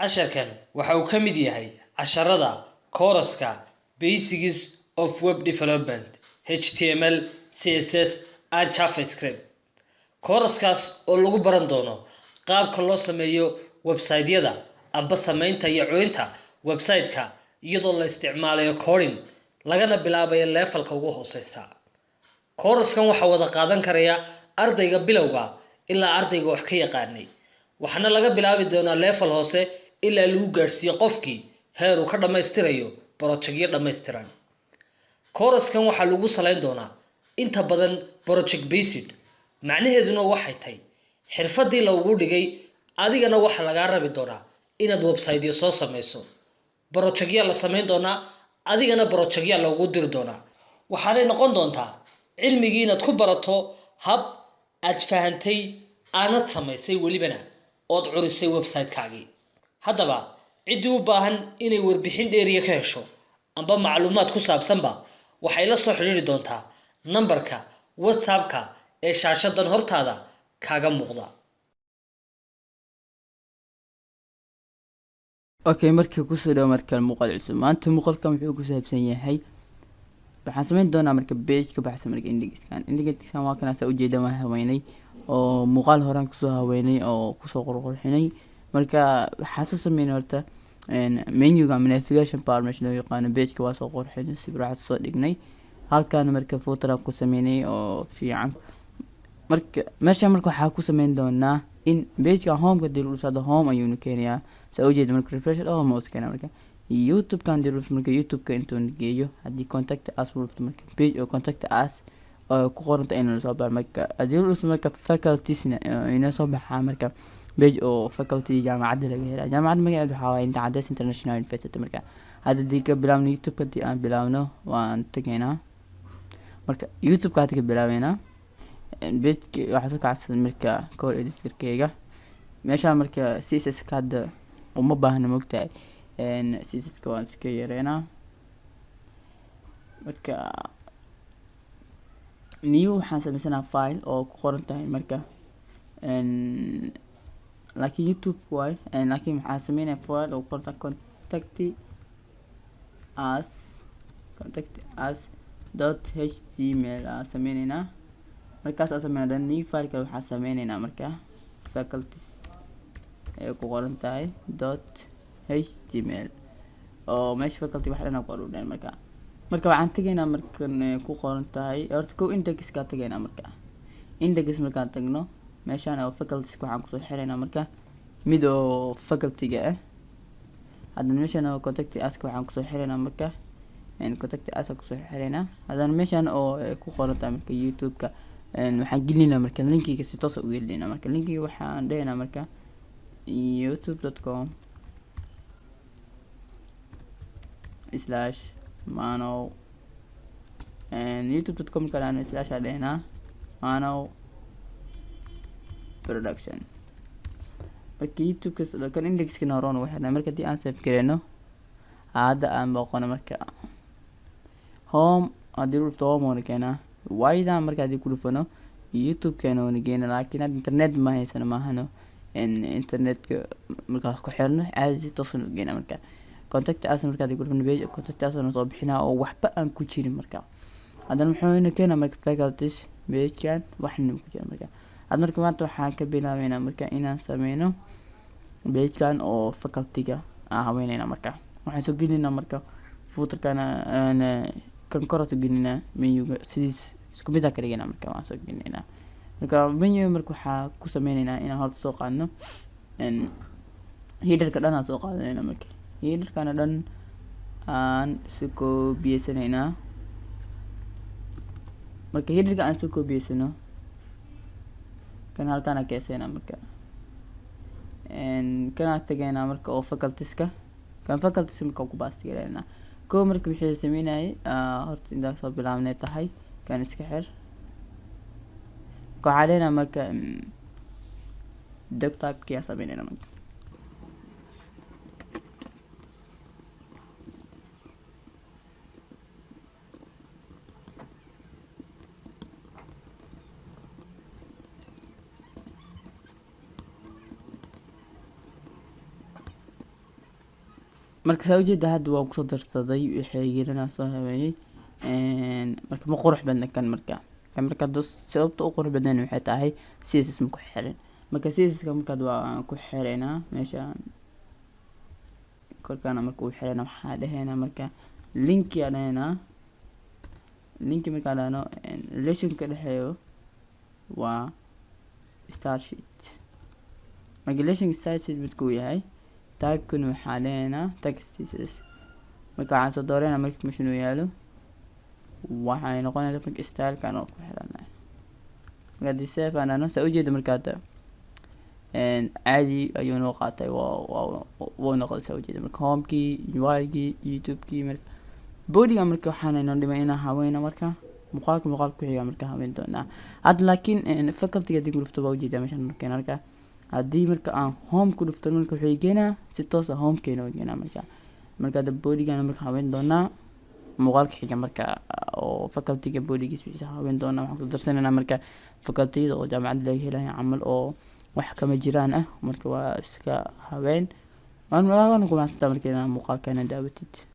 Casharkan waxa uu ka mid yahay casharada kooraska Basics of Web Development, HTML, CSS and JavaScript. Kooraskaas oo lagu baran doono qaabka loo sameeyo website-yada amba samaynta iyo curinta website-ka iyadoo la isticmaalayo coding, lagana bilaabayo levelka ugu hooseysa. Kooraskan waxaa wada qaadan karaya ardayga bilowga ilaa ardayga wax ka yaqaanay, waxaana laga bilaabi doonaa level hoose ilaa lagu gaadhsiiyo qofkii heer uu ka dhammaystirayo projectyo dhammaystiran. Kooraskan waxaa lagu salayn doonaa inta badan project based, macnaheeduna waxay tahay xirfadii lagugu dhigay adigana waxaa lagaa rabi doonaa inaad website-yo soo samayso. Projectya la samayn doonaa, adigana projectya loogu diri doonaa. Waxaanay noqon doontaa cilmigii inaad ku barato hab aad fahantay, aanad samaysay, welibana ood curisay website-kaagii. Haddaba ciddii u baahan inay warbixin dheeriya ka hesho amba macluumaad ku saabsanba waxay la soo xidhiiri doontaa nambarka WhatsApp-ka ee shaashadan hortaada kaaga muuqda. Okay, markii kusoo dhawo markale muuqaal cusub. Maanta muuqaalkan wuxuu ku saabsan yahay, waxaan sameyn doonaa marka page ka baxsan marka indexkan. Indexkan waa kana, saa ujeeda, waan haweynay oo muuqaal horaan kusoo haweynay oo kusoo qurqurxinay. Marka waxaan soo sameynay horta menuga ama navigation bar meesha loo yaqaano. Pageka waa soo qurxinay, sawir waxaa soo dhignay halkan. Marka footer ku sameynay oo fiican. Marka meesha marka waxaa ku sameyn doonaa in pageka homeka dii lagu dhufto, home ayuuna keenayaa, saa ujeeda. Marka refresh home oo keena. Marka YouTube-kan dii lagu marka YouTube-ka intuu geeyo, haddii contact us lagu dhufto, marka page oo contact us oo ku qoranta inuu soo baxo. Marka haddii lagu dhufto marka facultiesna inoo soo baxaa, marka page oo faculty jaamacadda laga helaa. Jaamacadda magaceed waxaa waaye Indhacadays International University. Marka hadda haddii ka bilaabno YouTube, haddii aan bilaabno, waan tegaynaa. Marka YouTube-ka hadda ka bilaabeynaa. Pageki waxaa soo kacsan marka code editorkeyga meeshaan. Marka CSS ka hadda uma baahna, mogtahay. CSS ka waan iska yareynaa. Marka new waxaan sameysanaa file oo ku qoran tahay marka, laakiin YouTube waay, laakiin waxaan sameynaya file oo ku qoran tahay contact us, contact us.html aan sameyneynaa. Markaas aan sameynaa, dan new file kale waxaan sameyneynaa marka faculties ay ku qoran tahay .html oo meesha faculty wax dhan ku aruurneen. Marka waxaan tegaynaa markan ku qoran tahay horta kow indexkaa tegaynaa. Marka index markaan tagno, meeshaan oo faculties waxaan kusoo xireynaa marka mid oo facultyga ah. Haddana meeshaan oo contact us waxaan kusoo xireynaa marka contact us kusoo xireynaa. Haddana meeshaan oo ku qoran tahay marka YouTube-ka waxaan gelinaa marka linkiga, si toos u gelinaa. Marka linkiga waxaan dhehaynaa marka youtube.com/manow, youtube.com kalaan slash aan dhehaynaa Manow Production. Marka YouTube-ka kan indexkana hore ugu xirnay. Marka haddii aan save gareyno, hadda aan booqano marka home, haddii lagu dhufto home oona keenaa waydan. Marka haddii ku dhufano YouTube-keena oona geena, laakiin hadda internet ma haysano, maahano. Internetka markaas ku xirno, caadi si toosan u geena. Marka contact us marka haddii ku dhufano, page contact us oona soo bixinaa oo waxba aan ku jirin. Marka haddana muxuu keenaa marka faculties pagekan waxna ku jira. Marka hadda marka maanta waxaan ka bilaabeynaa marka inaan sameyno pagekan oo facultyga aan habeyneyna. Marka waxaan soo gelinaa marka footerkana, kan kor soo gelinaa, menuga sidiis isku mid ah ka dhiganaa. Marka waan soo gelinaa marka menu. Marka waxaa ku sameyneynaa inaan horta soo qaadno headerka dhan aan soo qaadanayna. Marka headerkana dhan aan soo koobiyeysaneynaa. Marka headerka aan soo koobiyeysano, kan halkaan aan keeseynaa. Marka kanaan tegaynaa marka oo facultieska, kan faculties marka ku paste gareynaa ko. Marka wixii sameynayay horta intaan soo bilaabnay tahay, kan iska xir. Marka waxaa leenahay marka doctype kiyaa sameynayna marka. Marka saa ujeeda, hadda waan kusoo darsaday, waxay gelinaa soo habeeyey. Marka ma qurux badna kan. Marka kan marka sababta u qurux badnayn waxay tahay CSS ma ku xirin. Marka CSS ka markaad waa ku xireynaa meesha korkaana. Marka uu xirayna, waxaa dheheynaa marka link aa dheheynaa. Link markaa dhahno, relation ka dhexeeyo waa stylesheet. Marka relation stylesheet midkuu yahay, type-kuna waxaa dheheynaa text CSS. Marka waxaan soo dooreynaa marka meeshan uu yaalo, waxay noqonaysaa marka style-kan oo ku xiranay. Marka haddii save aan dhahno, saa ujeeda, marka hadda caadi ayuu noo qaatay, waa wuu noqday, saa ujeeda. Marka home-kii, UI-gii, YouTube-kii. Marka body-ga marka waxaana inoo dhimay inaan haweyno. Marka muuqaalka ku xiga marka haweyn doonaa hadda. Laakiin faculty haddii ku dhufto, waa ujeedaa meeshan markeen. Marka haddii marka aan home ku dhufto, marka wuxuu geenaa si toos ah home-keena u geenaa. Marka hadda body-gana marka haweyn doonaa muuqaalka xiga. Marka oo faculty-ga body-giis wixiisa haweyn doonaa, waxaan ku darsanaynaa marka faculty-yada oo jaamacadda laga helayo camal oo wax kama jiraan ah. Marka waa iska habeen. Waana ku mahadsantaa marka inaa muuqaalkana daawatid.